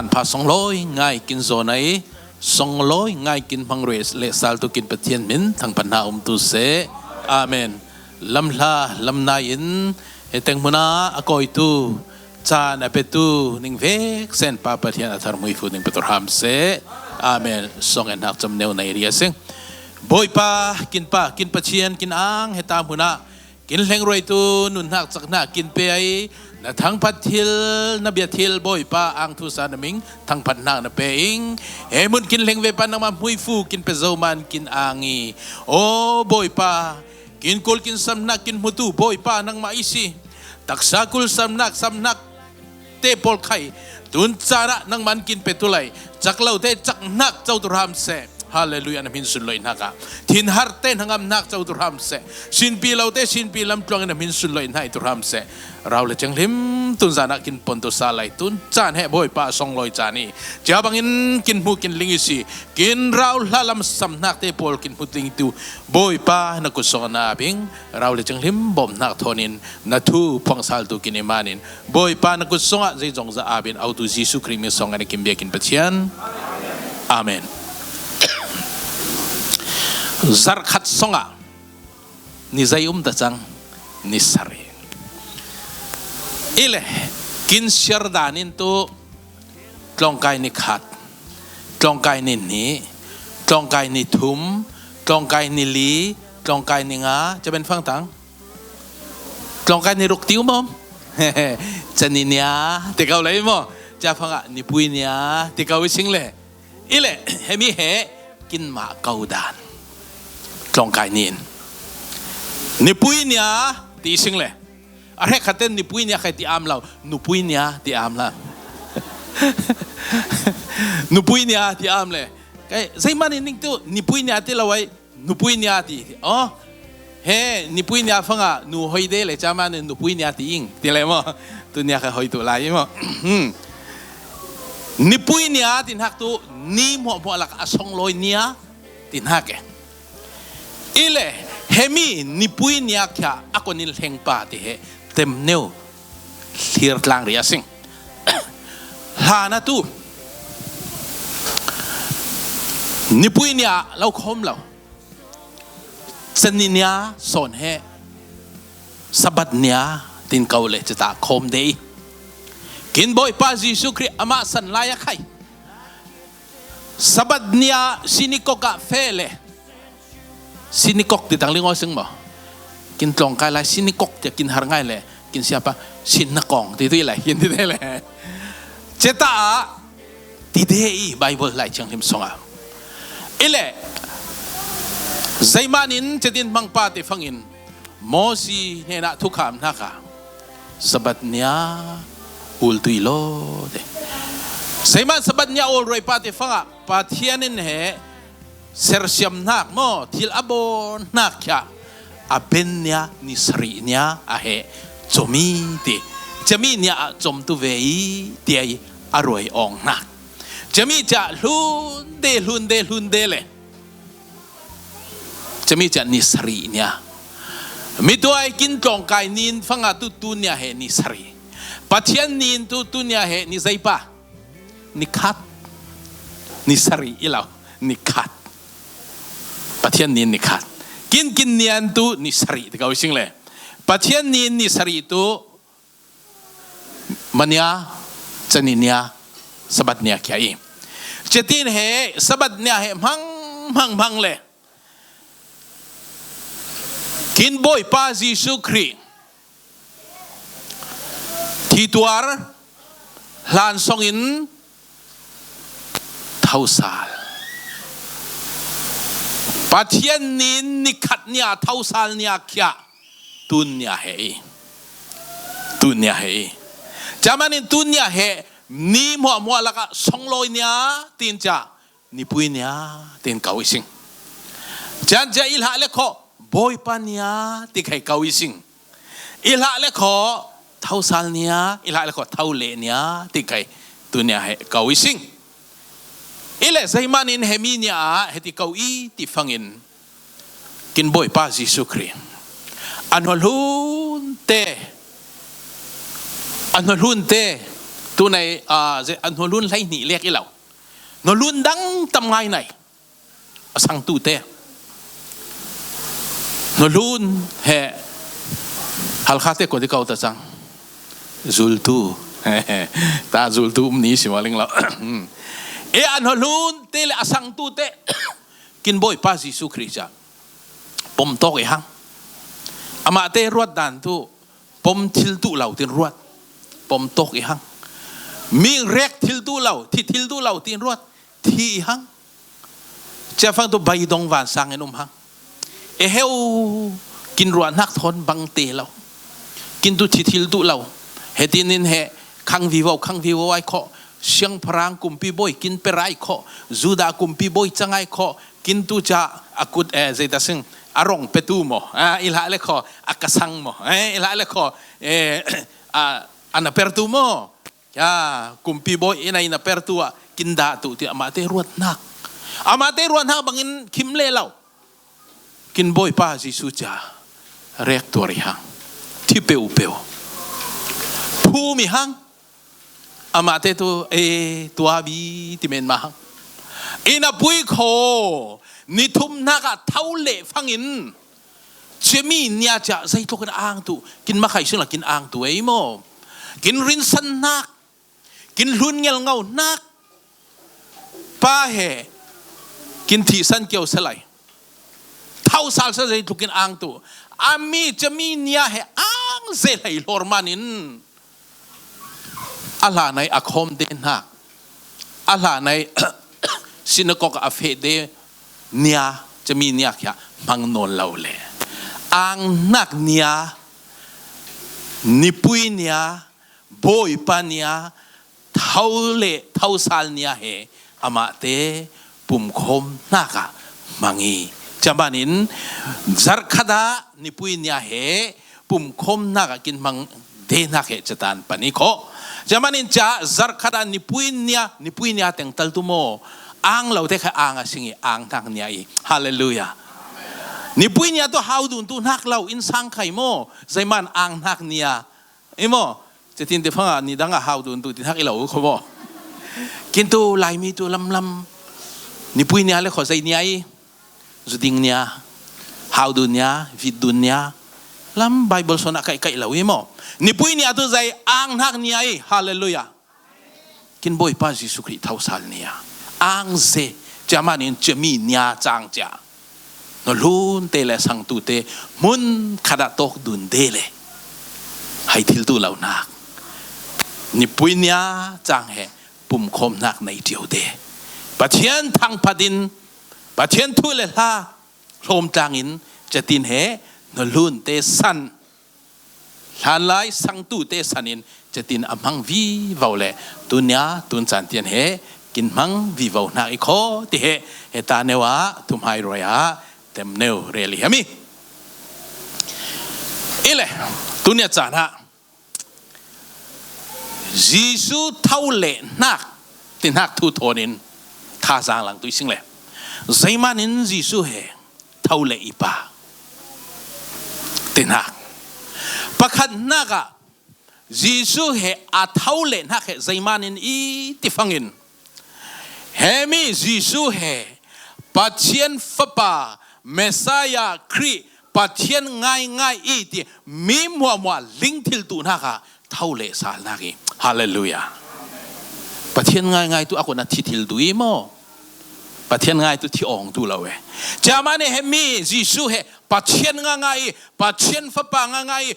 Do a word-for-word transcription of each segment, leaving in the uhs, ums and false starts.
Pha songlawi ngai kin zawn ai, songlawi ngai kin hmang rue le sal tu kin Pathian min thangphatna um tu seh. Amen. Lamhla lamnai in heteng hmuna a kawitu, caan a petu ning vek sen Pa Pathian a thar hmuifu ning petur ham seh. Amen. Song en hnak com neu nei ria sing. Bawipa, kin Pa, kin Pathian, kin ang heta hmuna kin hlengruaitu nunhnak caknak kin pe ai, na thangphat thil, na bia thil Bawipa ang thusa na ming thangphatnak na pe ing. He hmun kin hleng ve pa nangmah hmuifu kin pe zo man kin ang i, aw Bawipa, kin kul kin samnak kin hmutu Bawipa nangmah i si. Taksa kul samnak, samnak te pawl khai tun caan ah nangman kin pe tu lai. Cak lo te caknak co tu hram seh. Halleluiah, na hmin sunlawih hnak ah thinhar te hnangamnak co tu hram seh. Sinpi lo te sinpi lamtluang in na hmin sunlawih hna i tu hram seh. Rau le ceng hlim tun zan ah kin pon tu sa lai tun caan he Bawipa a songlawi caan i cia bangin kin hmu kin ling i si. Kin rau hla lam samnak te pawl kin hmu ding tu Bawipa na kut song na bing rau le ceng hlim bawmhnak thawn in na thu phuang sal tu kin i man in Bawipa na kut songah zeizong za abin autu Jesuh Khrih min song an i kim biakin Pathian. Amen. Zarh khat songah ni zei um ta cang, ni sarih. I le kin siar dan in tu tlawngkai ni khat, tlawngkai ni hnih, tlawngkai ni thum, tlawngkai ni li, tlawngkai ni nga, ca ben fangtang. Tlawngkai ni ruk ti um om. Cani nia ti ko le i maw? Ca fangah nipui nia ti ko i sing le. I le hemi he kin mah ko dan. Tlawngkai ni in nipui nia ti i sing le. A hrekkhat ten nipui nia khai ti am lo, nupui nia ti am lo. Nupui nia ti am le. Kai, zeimani ning tu nipui nia ti lo ai, nupui nia ti. Oh, he, nipui nia fanga, nu hoi de le, camani nupui nia ti ing, ti le maw. Tu nia khai hoi tu lai maw. Nipui nia ti hnak tu, ni hmuahhmuah lak a songlawi nia ti hnak e. I le, hemi nipui nia khia a kon in hleng pa ti he temneu thlir tlang ria sing. Hlana tu nipui nia lo khawm lo. Cani nia sawn he Sabbath nia tin ko le cita khawm de i. Kin Bawipa Jesuh Khrih amah san lai a khai. Sabbath nia sinagog ah feh le. Sinagog ti tang lingaw sing maw? Kin tlawngkai lai sinagog tia kin har ngai le. Kin siapa sinagog ti tu i lai kin ti te le. Ceta ah ti de i Bible lai thianghlim song ah. I le zeiman in cetin hmangpa te fangin Mosi hnenah thukham hnaka Sabbath nia ultui law te. Seiman Sabbath nia ulruai pa te fangah Pathian in he sersiamhnak maw, thil a bawhnak khia a ben nia ni sarih nia a he comi ti. Cami nia ah com tu ve i ti ai a ruai awnghnak. Cami cia hlun de, hlun de, hlun de le. Cami cia ni sarih nia. Mituai kin tlawngkai nin fanga tu tu nia he ni sarih. Pathian nin tu tu nia he ni zeipa. Ni khat. Ni sarih i lo. Ni khat. Pathian nin ni khat. Kin kin nian tu ni sarih ti ko i sing le. Pathian nin ni sarih tu mania, cani nia, Sabbath nia khia i. Cetin he Sabbath nia he hmang, hmang, hmang le. Kin Bawipa Jesuh Khrih thituar hlan songin thosal. Pathian nin ni khat nia thosal nia khia tun nia he i. Tun nia he i. Camanin tun nia he ni hmuahhmuah lakah songlawi nia tin ca nipui nia tin ko i sing. Cian cia i hlah le khaw Bawipa nia ti khai ko i sing. I hlah le khaw thosal nia, i hlah le khaw tho le nia ti khai tu nia he ko i sing. I le zeiman in hemi nia ah heti ko i ti fangin kin Bawipa Jesuh Khrih a hnuahlun te, a hnuahlun te Tunai, ah, ze-, a hnuhlun hlei hnih lek i lo. Hnuhlun dang tam ngai nai. A sangtute. Hnuhlun he Halkhate kua di kau ta cang. Zultu. Ta zultu um ni si maling lo. E a hnuhlunte le a sangtute. Kin Bawipa Jesu Khrih ca. Pom tawk i hang. Amahte ruat dan tu. Pom thil tu lo tin ruat. Pom tawk i hang. Ming rek thil tu lo, thi thil tu lo tin ruat. Thi i hang. Cia fang tu bai dong van sang en um hang. E heu kin ruat nak thon bang te lo. Kin tu thi thil tu lo. He tin in he khang vivo, khang vivo ai kho. Siang parang kumpi boi kin perai kho. Juda kumpi boi cangai kho. Kin tu ca a kut, eh, zei ta sing, a rong pe tu mo. Ah, i la le kho, a kasang mo. Eh, i la le kho, eh, a, a na per tu mo. Ya, kumpi boi i na i na per tu a, kin da tu ti amahte ruat nak. Amahte ruat nak bangin khim le lo. Kin Bawipa Jesu ca rek tuar i hang. Thi peu peu. Phu mi hang. Amahte tu, e, tua bi ti men ma hang. I na pui kho, ni thum nak a thau le fangin. Cemi nia ca zei tlok in ang tu. Kin ma khai sing la kin ang tu ei mo. Kin rin san nak. Kin hlun ngel ngau nak. Pa he. Kin thi san kiau sa lai. Thau sal sa zei tluk in ang tu. A mi cemi nia he ang zei lai hlor manin. A hla nai a khom de nak. A hla nai sinagog a fe de nia cemi nia kia mang non lau le. Ang nak nia. Nipui nia. Bawipa nia, thau le, thau sal nia he, amahte, pumkhom nak a, mangi. Camanin, zarkhada, nipui nia he, pumkhom nak a, kin mang de nak he, catan pani kho. Camanin ca, zarkhada, nipui nia, nipui nia teng tal tu mo. Ang lo te kha ang a singi, ang nak nia i. Hallelujah. Nipui nia tu hau dun tu nak lo, in sang khai mo. Zaiman ang nak nia. Imo, cetin te fanga ni danga hau dun tu, tin hak ilo, ko mo. Kintu, lai mi tu lam lam. Nipui nia le kho zai nia i. Zuding nia. Hau dun nia, vit dun nia. Lam Bible sona kai kai lo imo. Nipui nia tu zai ang hak nia i. Hallelujah. Kin Bawipa Jesu Khrih thau sal nia. Ang ze, camanin cemi nia cang cia. Nolhun te le sang tu te, mun khada tok dun de le. Hai thil tu lau nak. Nipui nia cang he, pumkhom nak nei tiu de. Pathian thang padin, Pathian thu le hla, hlom tangin, cetin he, nolhun te san. Hlanlai sang tu te sanin cetin a hmang vivau le tunia tun can tian he kin hmang vivau hnak i kho ti he he ta neu ah thumhai ruai ah tem neu rel i hemi. I le tunia can ah Jesu thau le hnak ti hnak thu thawn in tha zang lang tu i sing le zeiman in Jesu he thau le i pa ti hnak pakhat hnak ah Jesu he a thau le hnak he zeiman in i ti fangin hemi Jesu he Pathian Fapa Messiah Khrih Pathian ngaingai i ti mi muahmuah ling thil tu hnak ah thau le sal hnak i. Hallelujah. Pathian ngaingai tu a kona thi thil tu i maw? Pathian ngai tu thi awng tu lo e. Camanin hemi Jesu he Pathian ngaingai i, Pathian Fapa ngaingai i,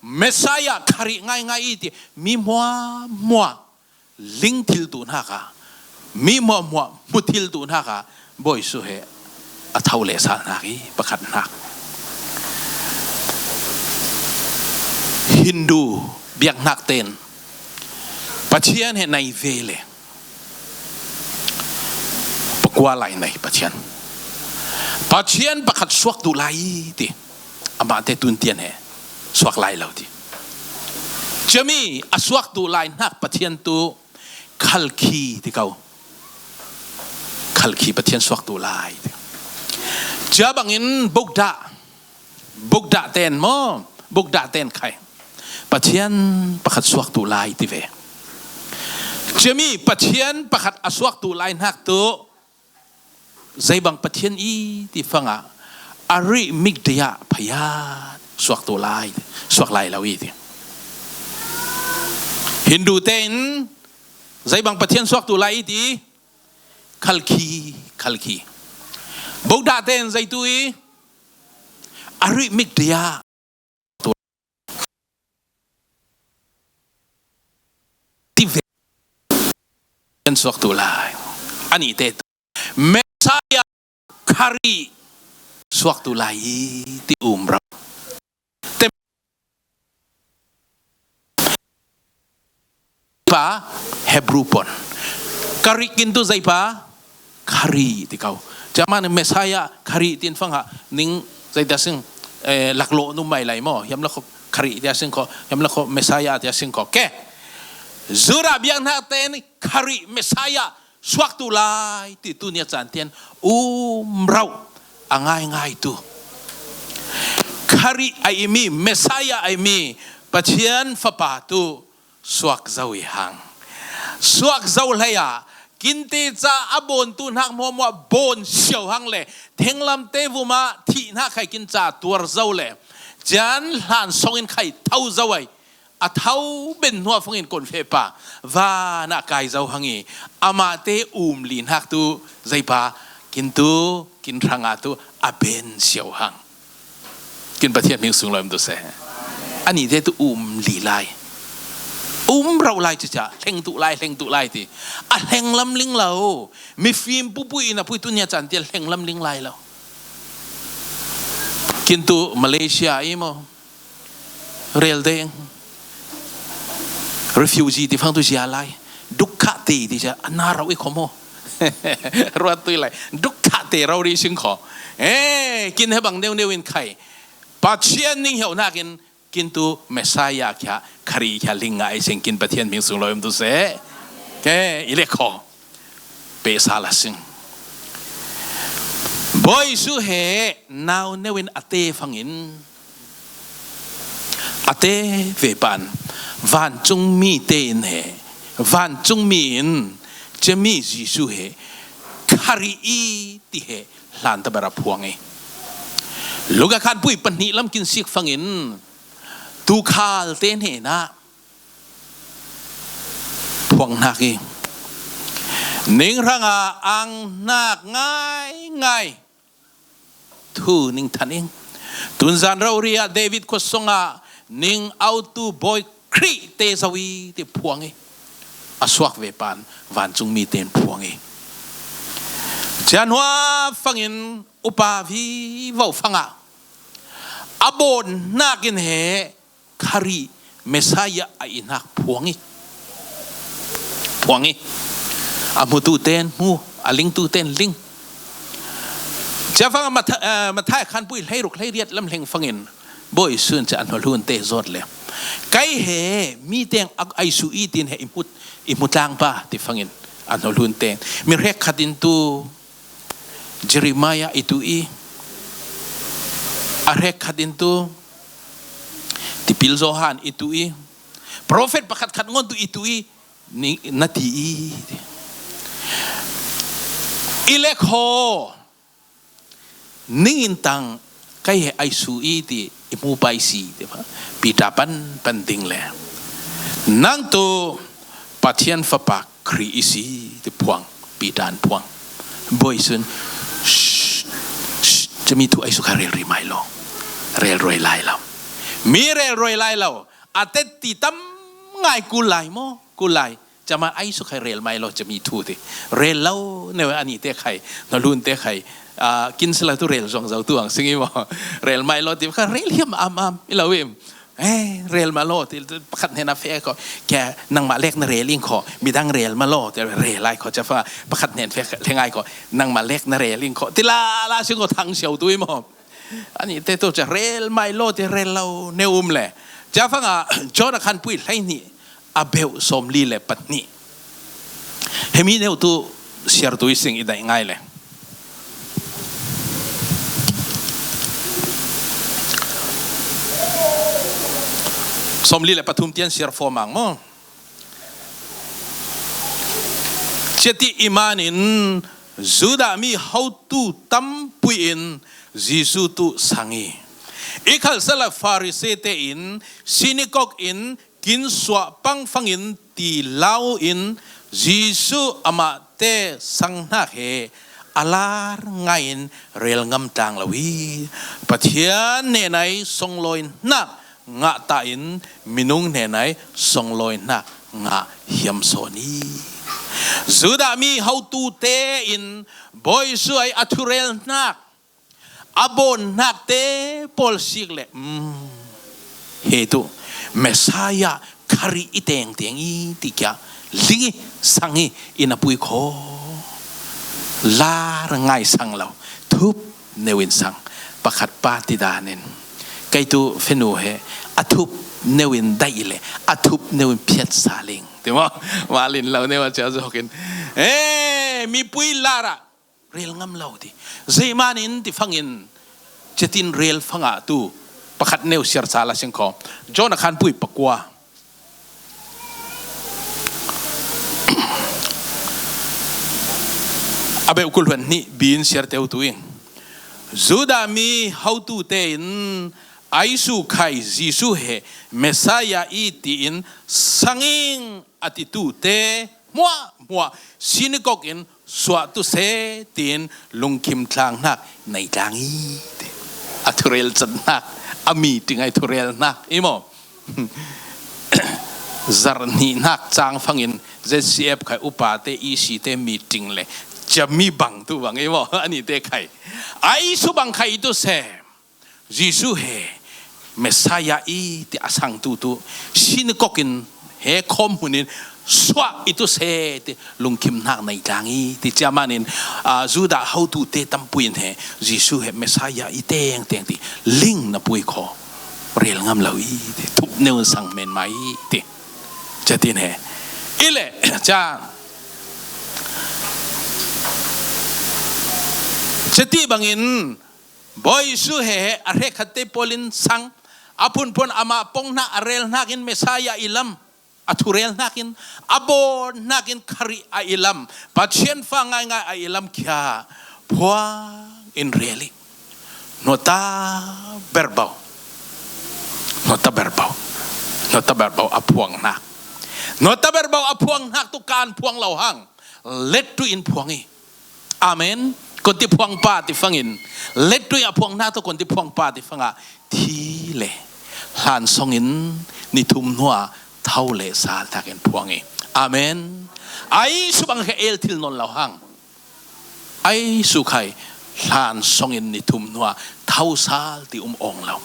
Messiah Khrih ngaingai i ti mi muahmuah ling thil tu hnak ah, mi muahmuah hmu thil tu hnak ah, Bawi Jesu he a thau le sal hnak i pakhat hnak. Hindu biak hnak ten Pathian he nai ve le pakua lai nai Pathian. Pathian pakhat suak tu lai ti. Amah te tun tian he suak lai lo ti. Cami a suak tu lai hnak Pathian tu khalkhi ti kau. Khalkhi Pathian suak tu lai ti. Cia bangin Buddha Buddha ten maw? Buddha ten khai. Pathian pakhat suak tu lai ti ve. Cemi Pathian pakhat a suaktu lai hnak tu, zeibang Pathian i ti fangah, a rih mik dia phaya suaktu lai, suak lai lo i ti. Hindu tein zeibang Pathian suaktu lai i ti, khalkhi, khalkhi. Buddha tein zeitu i, a rih mik dia ti ve suaktu lai. Ani te tu Messiah Khari suaktu lai i ti um rau. Tem pa Hebrew pon. Khari kin tu zei pa Khari ti kau. Cama ni Messiah Khari tin fangah ning zei ta sing, eh, laklo nu mai lai mo. Yam lakho Khari tia sing ko, yam lakho Messiah tia sing ko. Ke. Zura biang hnak ten Khari Messiah suaktu lai ti tu nia cantian um rau a ngaingai tu. Khari a imi, Messiah a imi, Pathian Fapa tu suak zo i hang. Suak zo hlei ah, kinte ca a bawn tu hnak hmuahmuah bawn siau hang le, thenglam te vumah thih hnak khai kin ca tuar zo le, cian hlan song in khai tho zo ai. A tho ben hnuah fangin kon feh pa, van ah kai zo hang i, amah te um li hnak tu, zei pa, kin tu, kin hrang ah tu, a ben siau hang. Kin Pathian hming sung lo em tu se. Ani te tu um li lai. Um rau lai cica, hleng tu lai, hleng tu lai ti. A hleng lam ling lo. Mifim pupui in a pui tu nia cantian hleng lam ling lai lo. Kin tu Malaysia i mo. Rel deng. Refugee ti fang tu zia lai. Dukha te ti zia, a na rau i kho mo. Ruat tui lai. Dukha te rau ri sing kho. Eh, kin he bang neu neu in khai. Pathian ning hiau nakin, kin tu Messiah khia, Khari khia ling ngai sing kin Pathian hming sung lo em tu se. Ke, i le kho. Pe sa la sing. Bawi Jesuh he nau neu in a te fangin, a te ve pan, vancung mi te in he, vancung mi in, cemi Jesuh he, Khari i ti he, hlan ta ber a phuang i. Luka khanpui pahnih lam kin sik fangin, tukhal te hnenah phuang hnak i. Ning hrangah ang hnak ngai ngai. Thu ning than ing. Tunzan rori ah David khuasung ah ning autu bawi Khrih te zo i ti phuang i. A suak ve pan vancung mi ten phuang i. Cian hua fangin upa vivo fangah a bawn hnakin he Khari Messiah a i hnak phuang i. Phuang i. A hmutu ten hmu, a lingtu ten ling. Cia fang Matha-, eh, Matthai khanpui hleiruk hleiriat lam hleng fangin Bawi Jesuh in cia a hnuhlun te zawt le, kei he mi teng a aisu i tin he i hmut, i hmu tlang pa ti fangin a hnuhlun te. Mi hrek khat in tu Jeremiah i tu i, a hrek khat in tu Tipil Johan i tu i, profet pakhat khat ngon tu i tu i, ni, na ti i. I le kho, ning in tang, kei he aisu i ti i hmu pai si, ti ba. Peter pan, pan ding le. Nang tu Pathian Fapa Khrih i si, ti phuang, Peter an phuang. Bawi Jesuh in, shh, shh, cemi thu aisu kha rel ri mai lo. Rel roi lai lo. Mi rel roi lai lo. A te ti tam ngai kul lai maw? Kul lai. Cama aisu khai rel mai lo, cemi thu ti. Rel lo, neu ani te khai, hnuhlun te khai. Ah, kin sila tu rel zong zo tu ang singi maw? Rel mai lo ti kha rel hiam am am, i lo im. Eh, rel ma lo, ti pakhat hnen a feh ko. Kei nangmah lek na rel ing ko, midang rel ma lo, ti rel ai ko, cia fa, pakhat hnen feh leng ai ko, nangmah lek na rel ing ko. Ti la, la sing ko thang siau tu i maw. Ani te tu cia rel mai lo, ti rel lo, ne um le. Cia fanga, John a khanpui hleihnih, a beuh sawmli le pahnih. Hemi neu tu siar tu i sing i daih ngai le. Sawmli le pathum tian siar fawm ang maw? Ceti i manin Judah mi hotu tampui in Jesu tu sang i, i khalsa la Pharisee te in synagogue in kin suah pangfangin ti lau in Jesu amahte sang hnak he a lar ngaiin rel ngam tlang lo i, Pathian hnenai songlawi hnak ngah ta in minung hnenai songlawi hnak ngah hiam sawn i. Judah mi hotu te in Bawi Jesu ai a thurel hnak, a bawn hnak te pawl sik le, um, he tu Messiah Khrih i tengteng i ti kia ling i sang i, i na pui kho lar ngai sang lo, thup neu in sang. Pakhat pa ti danin, kei tu fenu he a thup neu in daih le a thup neu in phiat sa ling ti maw? Malin lo neu a cia zawkin, eh, mipui lara rel ngam lo ti. Zeimanin ti fangin cetin rel fanga tu pakhat neu siar sa la sing kho. John a khanpui pakua, a beuh kul hluan hnih bin siar teu tu in, Judah mi hotu te in ai su khai Jesu he Messiah i tiin sanging a titu te hmuah hmuah synagogue in suah tu se tiin lungkim tlang hnak nei tlang i ti. A thurel cat hnak, a meeting ai thurel hnak i maw? Zarh hnih hnak cang fangin Z C F khai upa te, E C te meeting le ciami bang tu bang i maw? Ani te khai, ai su bang khai tu se. Jesu he Messiah i ti a sang tu tu synagogue in he khawm hmun in suah i tu se ti lungkim hnak nei tlang i ti cia manin, ah, Judah hotu te tampui in he Jesu he Messiah i tengteng ti ling na pui kho rel ngam lo i ti thup neu in sang men mai i ti. Cia tin he i le cia cia ti bangin Bawi Jesu he he a hrekkhat te pawl in sang, a phunphun amah pong hnak a rel hnakin Messiah i lam, a thurel hnakin, a bawn hnakin Khrih a i lam, Pathian fa ngaingai a i lam khia phuang in rel i. Nuata berbau, nuata berbau, nuata berbau a phuang hnak, nuata berbau a phuang hnak tu kan phuang lo hang, lettu in phuang i. Amen. Konti phuang pa ti fangin, lettu a phuang hnak tu konti phuang pa ti fanga thi le hlan songin ni thum hnuah tho le sal takin phuang i. Amen. Ai su bang he el thil nawn lo hang, ai su khai hlan songin ni thum hnuah tho sal ti um awng lo.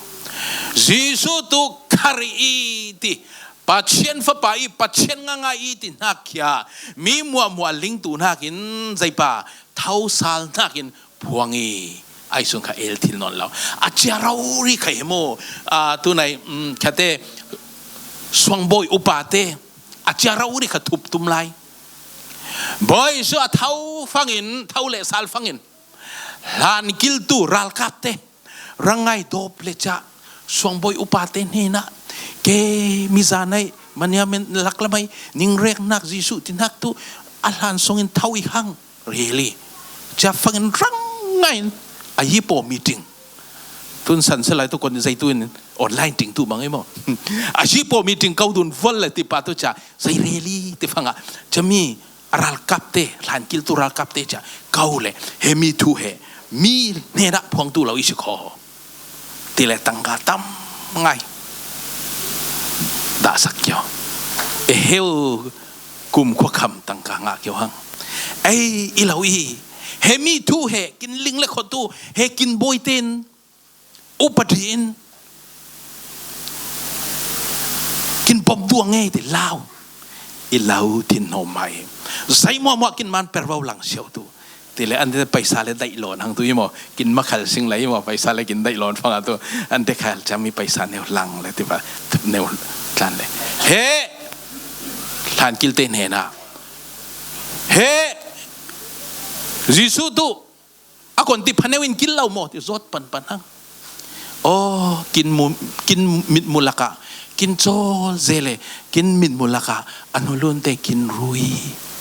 Jesu tu Khrih i ti, Pathian Fapa i, Pathian ngaingai i ti hnak khia mi muahmuah ling tu hnakin zeipa tho sal hnakin phuang i. Ai sung kha el thil nawn lo. A cia rori kha hi mu, ah, tunai, um, khate suangbawi upa te a cia rori kha thup tum lai. Bawi Jesu a tho fangin, tho le sal fangin, hlan kiltu ralkap te rangai dawp le ca suangbawi upa te hnenah, ke mizanai maniamen laklamai ningrek hnak Jesu ti hnak tu a hlan songin tho i hang rel i. Cia fangin rangai in a yipaw meeting. Tun san se lai tu kon zei tu in online ting tu mang i maw? A yipaw meeting kau dun vol le ti pa tu cia zei rel i ti fanga cia mi a ralkap te, hlan kiltu ralkap te cia kau le, he mi thu he mi hnenah phuang tu lo i si kho ti le tangka tam ngai dahsak kio. E heu kum khua kham tangka ngah kio hang. Ei i lo i, he mi thu he kin ling le kho tu, he kin bawi ten upadi in kin pom tuang ngei ti lau. I lau thin hno mai. Zai muahmuah kin man pervau lang siau tu. Ti le an te paisa le daih lawn hang tu i maw. Kin makhal sing lai i maw. Paisa le kin daih lawn fanga tu. An te khal cami paisa neu lang le ti ba. Neu tlan le. He. Hlan kil te hnena. He. Jesu tu. A kon ti phaneu in kil lo maw ti zawt panpan hang. Aw, kin mu, kin mitmu lakah, kin cawl zele, kin mitmu lakah, a hnulunte kin rui.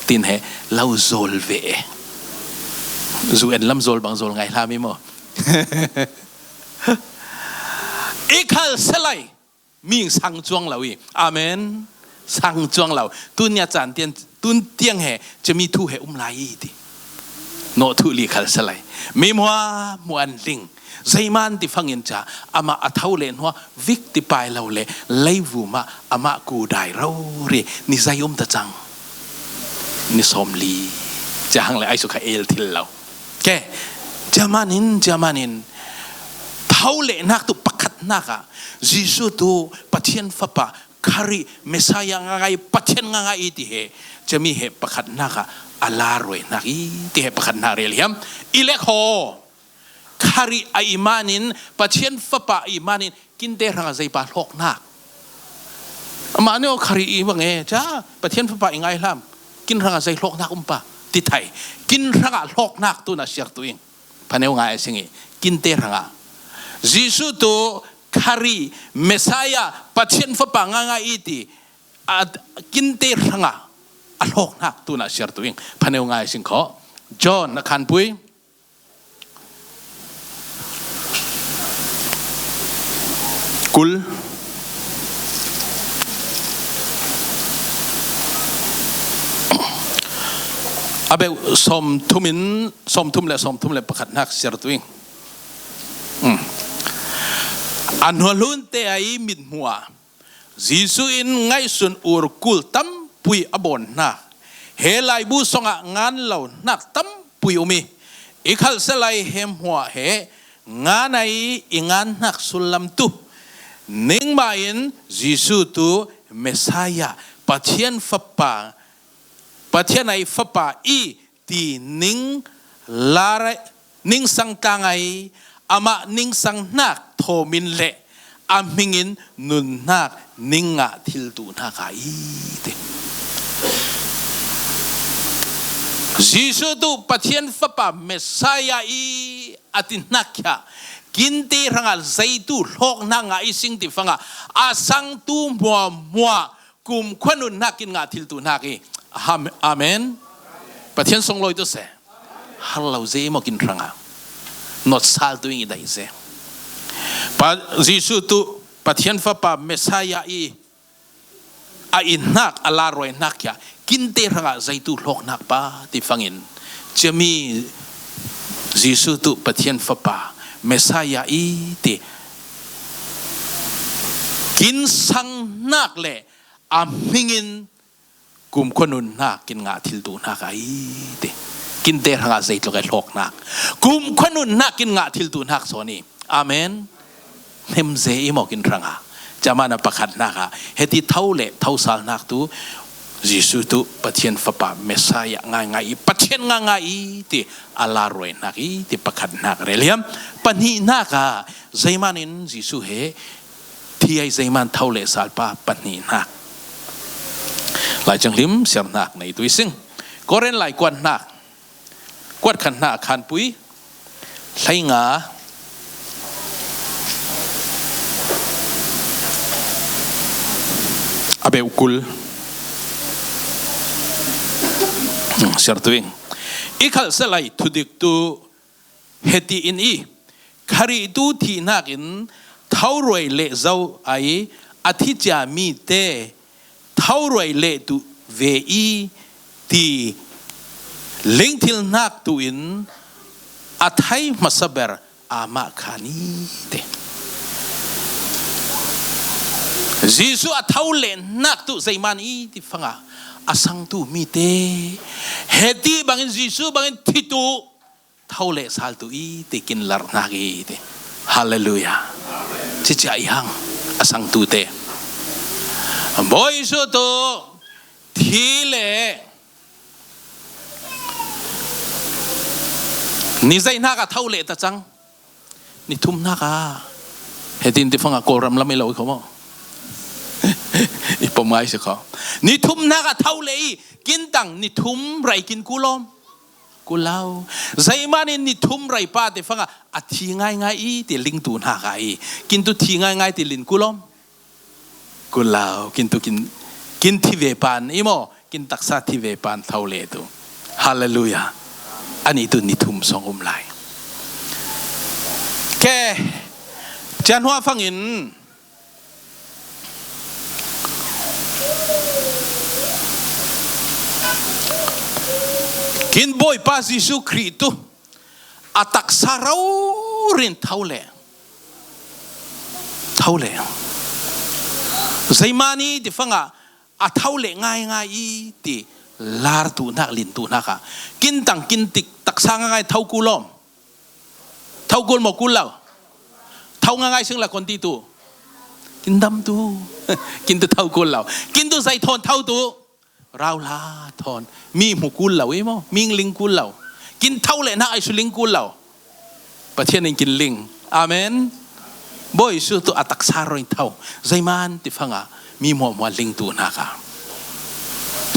Tin he lo zawl ve e. Zu en lam zawl bang zawl ngai hlam i maw? I khalsa lai mi sang cuang lo i. Amen. Sang cuang lo. Tun nia caan tian tun tiang he cemi thu he um lai i ti. Nawh thu li khalsa lai. Mi hmua hmuan ling. Zeiman ti fangin ca amah a tho le hnua vik ti pai lo le leivum ah amah ku dai rori ni zei um ta cang. Ni sawm li. Ca hang le ai su kha el thil lo. Ke, ciamanin, ciamanin, tho le hnak tu pakhat hnak ah Jesuh tu Pathian Fapa, Khari, Messiah ngaingai, Pathian ngaingai i ti he, cami he pakhat hnak ah a la ruai hnak i ti he pakhat hnak rel hiam? I lek haw, Khari a i manin, Pathian Fapa a i manin, kinte hrangah zeipa hlawk hnak? Amah nih aw Khari i bang e, ca, Pathian Fapa i ngai hlam, kin hrangah zei hlawk hnak um pa? Ti thai, kin hrangah hlawk hnak tu na siar tu ing. Phaneu ngai a sing i, kinte hrangah. Jesuh tu Khari, Messiah, Pathian Fapa ngaingai i ti, a, kinte hrangah a hlawk hnak tu na siar tu ing. Phaneu ngai a sing khaw. John na khanpui. Kul. A beuh sawm thum in, sawm thum le sawm thum le pakhat hnak siar tu ing. Um. A hnualhun te a i mithmuh ah Jesuh in ngaihsun ur kul tampui a bawn hna. He laibu songah ngan lo hnak tampui um i, i khalsa lai he hmuah he ngan a i i ngan hnak sullam tu. Ningmah in Jesuh tu Messiah, Pathian Fapa, Pathian a i Fapa i ti ning lar, ning sang tlang a i amah ning sang hnak thawmin le a hmingin nun hnak ning ngah thil tu hnak a i ti. Jesuh tu Pathian Fapa Messiah i a ti hnak khia kinte hrangah zeitu hlawk hnak ngah i sing ti fangah a sang tu hmuahmuah kumkhua nun hnak kin ngah thil tu hnak i. Ham-, amen. Pathian sunglawi tu se. Har lo zei maw kin hrangah. Not sal tu ing i dai se. Pa, Jesuh tu Pathian Fapa Messiah i a i hnak a la ruai hnak khia kinte hrangah zeitu hlawk hnak pa ti fangin. Ciami Jesuh tu Pathian Fapa Messiah i ti kin sang hnak le a hmingin kumkhua nun hnak kin ngah thil tu hnak a i ti. Kinte hrangah zeitluk a hlawk hnak. Kumkhua nun hnak kin ngah thil tu hnak sawn i. Amen. Hnemze i maw kin hrangah. Ciamah na pakhat hnak ah. Heti tho le tho sal hnak tu. Jesuh tu Pathian Fapa Messiah ngaingai i. Pathian ngaingai i ti. A la ruai hnak i ti pakhat hnak rel hiam. Pahnih hnak ah. Zeiman in Jesuh he thi ai zeiman tho le salpa pahnih hnak. Lai Thianghlim siar hnak nei tu i sing. Korin lai kuat hnak. Kuat khan hnak khanpui. Hlei nga. A beuh kul. Hmm, siar tu ing. I khalsa lai thudik tu heti in i. Kharih tu thih hnakin tho ruai leh zo ai a thi cia mi te tho ruai leh tu ve i ti lingthil hnak tu in a thai hmasa ber amah khan i te. Jesuh a tho leh hnak tu zeiman i ti fanga a sang tu mi te heti bangin Jesuh bangin thi tu tho le sal tu i ti kin lar hnak i ti. Hallelujah. Cicia i hang a sang tu te. Bawi Jesuh tu thi le ni zei hnak a tho le ta cang. Ni thum hnak a. Hetin ti fanga Kawlram lam i lo i kho maw? I pom ngai si kho. Ni thum hnak a tho le i kintang ni thum rai kin kulawm. Kulau. Zeiman in ni thum rai pa te fanga a thi ngaingai i ti ling tu hna ka i. Kin tu thi ngaingai ti lin kulawm. Kulau. Kin tu kin Kin thi ve pan i maw, kin taksa thi ve pan tho le tu. Halleluiah. Ani tu ni thum song um lai. Ke, cian hua fangin kin Bawipa Jesu Khrih tu a taksa raurin tho le. Tho le. Zeimani ti fanga a tho le ngaingai i ti lar tu nak, lin tu nak a. Kin tang kin tik taksa ngaingai tho kul om. Tho kul maw, kul lo? Tho ngaingai sing la kon ti tu. Kin dam tu. Kin tu tho kul lo. Kin tu zai thawn tho tu. Rau hla thawn. Mi hmu kul lo i maw. Mi ling kul lo. Kin tho le nak ai su ling kul lo. Pathian in kin ling. Amen. Bawi Jesu tu a taksa raurin tho. Zeiman ti fanga mi muahmuah ling tu nak a.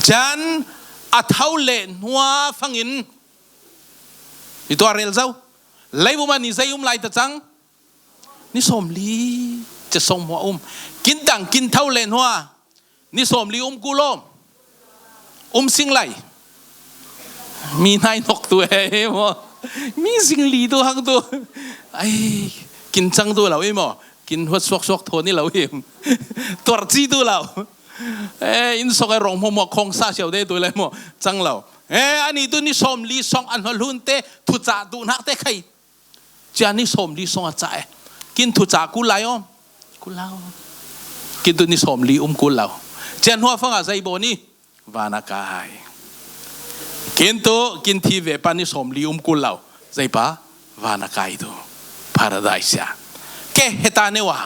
Cian a tho le hnuah fangin i tuah rel zo. Leivum ah ni zei um lai ta cang? Ni sawmli, cia sawm hmuah um. Kin tang kin tho le hnuah ni sawmli um kul om. Um sing lai. Mi hnai nok tu e maw. Mi zing li tu hang tu. Ai, kin cang tu lo i maw. Kin huat suaksuak thawn i lo i. Tuarci tu lo. E, inn sawng e rong hmuahmuah khawng sa siau te tu le maw. Cang lo. E, ani tu ni sawmli sawng an hua hlun te thucah tu nak te khai. Cia ni sawmli sawng a ca e. Kin thucah kul lai om. Kul lo. Kin tu ni sawmli um kul lo. Cia hnuah fanga zei baw ni. Van a kai. Kin tu, kin thi ve pa ni sawmli um kul lo. Zei pa, van a kai tu. Paradise a. Ke heta ne wa.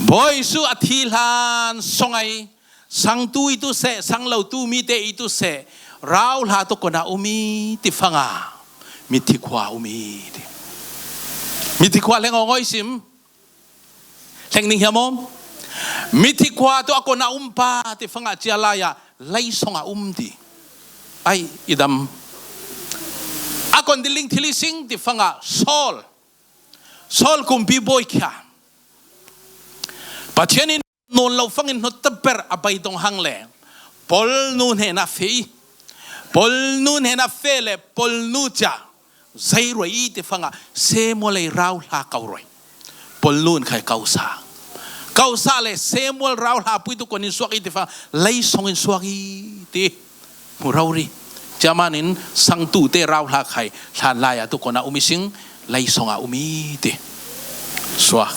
Bawi Jesu a thi hlan song ai. Sangtu i tu seh, sang lo tu mite i tu seh. Rau hla tu kona um i ti fanga. Mithi khua um i ti. Mithi khua leng aw ngoi sim. Hleng ning hiam om? Mithi khua tu a kona um pa ti fanga cia lai a, lei song a um ti. Ai, i dam. A kon diling thil i sing ti fanga Saul. Saul kumpi bawi khia. Pathian in nawn lo fangin hnawt taber a bai dong hang le. Polnu hnena fe i. Polnu hnena fe le, polnu cia. Zei ruai i ti fanga, Samuel ei rau hla kau ruai. Polnu in khai kau sa. Kau sa le Samuel rau hla pui tu konin suak i ti fanga, lei songin suak i ti. Mu rau ri. Cia manin sangtute rau hla khai, hlan lai a tu kona um i sing, lei songa um i ti. Suak.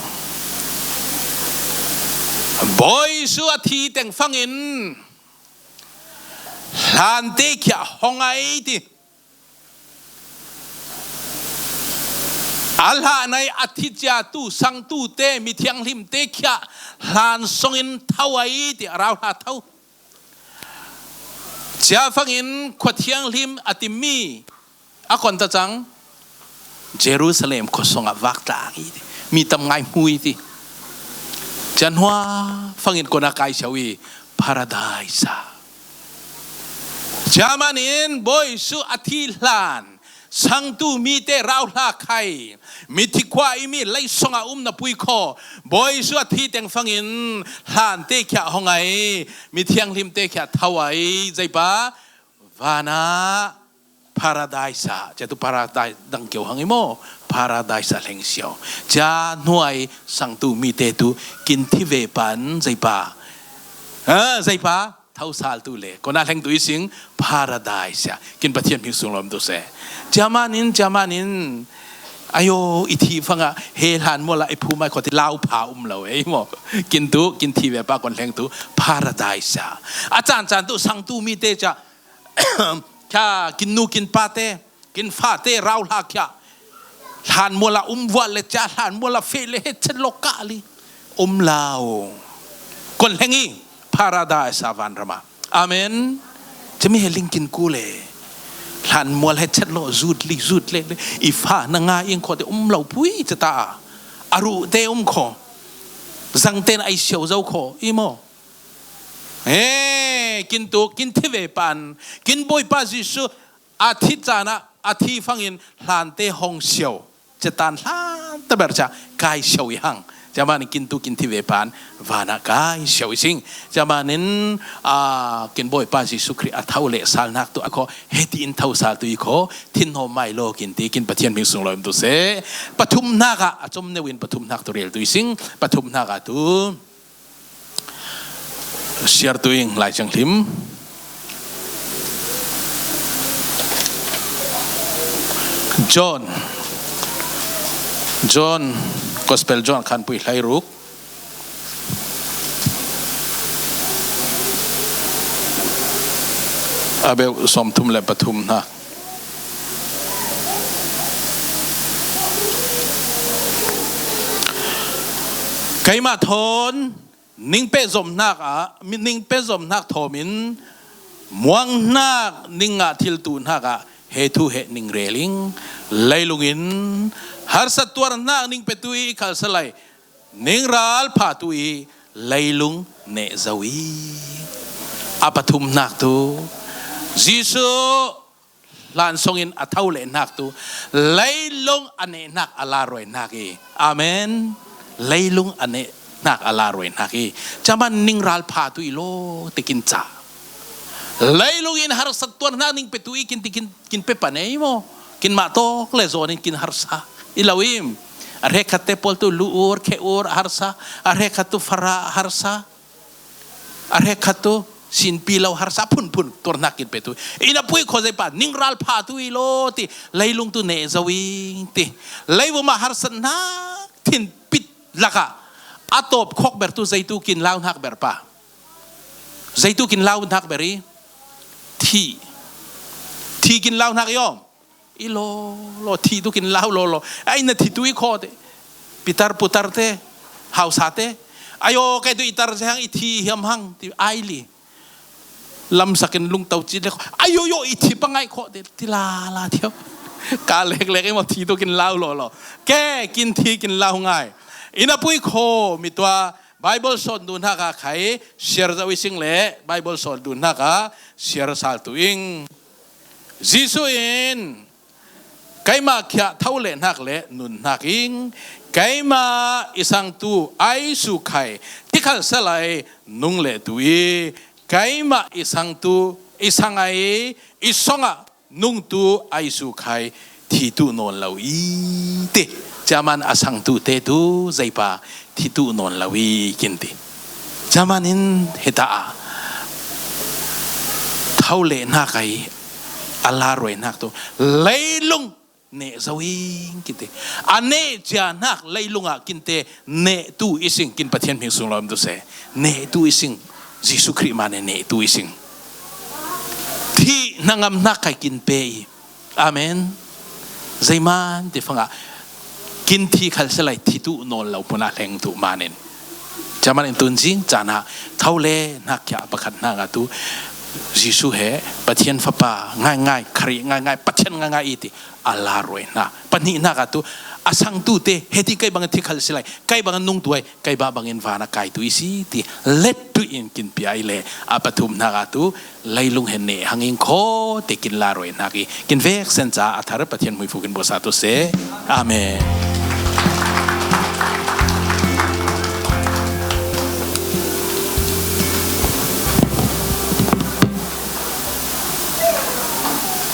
Bawi Jesu a thi teng fangin, hlante khia hong ai ti. A hlan ai a thi cia tu sangtute, mithianghlimte khia hlan songin tho ai ti, a rau hla tho. Cia fangin khua thianghlim a timi a kon ta cang, Jerusalem khua songah vak tlang i ti. Mi tam ngai hmu i ti. Cia hnuah fangin kona kai siau i Paradise a. Cia manin Bawi Jesu a thi hlan, sangtu mite rau hla khai, mithi khua i mi lei songa um na pui khaw, Bawi Jesu a thi teng fangin hlante khia hong ai, mithianghlimte khia tho ai, zei pa, vana Paradise a, cia tu Paradise dang keu hang i maw, Paradise a hleng siau. Cia hnuai sangtu mite tu kin thi ve pan, zei pa. Ha, zei pa, tho sal tu le. Kona hleng tu i sing, Paradise a. Kin Pathian hming sung lawm tu se. Cia manin, cia manin. Ayo, i thi fanga, he hlan muala i phu mai kho ti lau pha um lo, ei maw. Kin tu, kin thi ve pa kon hleng tu, Paradise a. A can can tu sangtu mite cia, khia, kin nu kin pate, kin fate rau hla khia. Hlan muala um vuah le cia, hlan muala feh le he chet lo kah li. Um lau. Kon hleng i, Paradise a vanrama. Amen. Cemi he ling kin ku le. Hlan mual he chet lo, zut li, zut le, le. I fa na nga ing kho te um lo pui ceta. A ru te um kho. Zang ten ai siau zau kho. I maw. He, kin tu, kin thi ve pan, kin Bawipa Jesu a thi cana, a thi fangin hlante hong siau. Cetan hlan ta ber ca, kai siau i hang. Cia manin kin tu kin thi ve pan vanah kai siau i sing. Cia manin, a, kin Bawipa Jesuh Khrih a tho le salnak tu a khaw, heti in tho sal tu i khaw, thin hnawm mai lo kin ti kin Pathian hming sung lo in tu seh. Pathumnak ah, a com neu in pathumnak tu rel tu i sing. Pathumnak ah tu siar tu ing Lai Thianghlim. John. John, Gospel John khanpui hleiruk. A beuh sawmthum le pathumnak. Keimah thawn ning pehzomhnak ah, ning pehzomhnak thawmin muanghnak ning ngah thil tuhnak ah he thu he ning rel ing. Leilung in harsat tuarnak ning petu i khalsa lai ning ral phatu i leilung neh zo i. A pathumnak tu Jesuh hlan songin a tho lehnak tu leilung a nehnak a laruainak i. Amen. Leilung a nehnak a laruainak i. Cia man ning ral phatu i lo tikin ca. Leilung in harsat tuarnak ning petu i kin tikin kin pe pan ei maw? Kin mah tawk le zawn in kin harsa i lo im? A hrekkhat te pawl tu lu ur, khe ur a harsa, a hrekkhat tu fara a harsa, a hrekkhat tu sinpi lo harsa phunphun tuarnak kin petu. Inn a pui khaw zei pa ning ral phatu i lo ti, leilung tu neh zo ing ti. Leivum ah harsatnak thinpit lakah a tawp khawk ber tu zei tu kin launak ber pa. Zei tu kin launak ber i? Thih. Thih kin launak i om? I law law, thih tu kin lau law law. Ai na thi tu i khaw te. Pitar putar te, hausa te. Ayo, kai tu i tar zehang i thi hiam hang, ti ai li. Lamsak in lungto cit le khaw. Ayo yo, i thi pangai khaw te, ti la la thiau. Ka lek lek i maw, thi tu kin lau law law. Ke, kin thi kin lau ngai. Inn a pui khaw mi tua Bible sawt duhnak a khai siar zo i sing le Bible sawt duhnak a siar sal tu ing. Jesuh in keimah khiah tho lehnak le nunnak ing. Keimah i sangtu ai su khai, thi khalsa lai nung le tu i. Keimah i sangtu i sang ai i song ah nungtu ai su khai thi tu nawn lo i ti. Cia man a sangtu te tu zeipa thi tu nawn lo i kin ti. Cia man in hita a tho lehnak ai a laruainak tu leilung neh zo ing kin ti. A neh cianak leilung ah kin te neh tu i sing kin Pathian hming sung lo tu seh. Neh tu i sing. Jesuh Khrih man e neh tu i sing. Thih hnangamnak kai kin pe i. Amen. Zeiman ti fangah kin thi khalsa lai thi tu nawn lo hmun ah hleng tu manin. Cia man in tun zing caan ah tho le nak khia pakhat hna nga tu Jesuh he Pathian Fapa ngaingai, Khrih ngaingai, Pathian ngaingai i ti a laruai hna. Pahnihnak ah tu a sangtu te he ti kei bang thi khalsa lai, kei bang nung tuai, kei bah bangin van a kai tu i si ti let tu in kin pia i le a pathumnak ah tu leilung he neh hangin khaw te kin laruai hnak i kin vek sen ca a thar Pathian hmuifu kin buasa tu seh. Amen.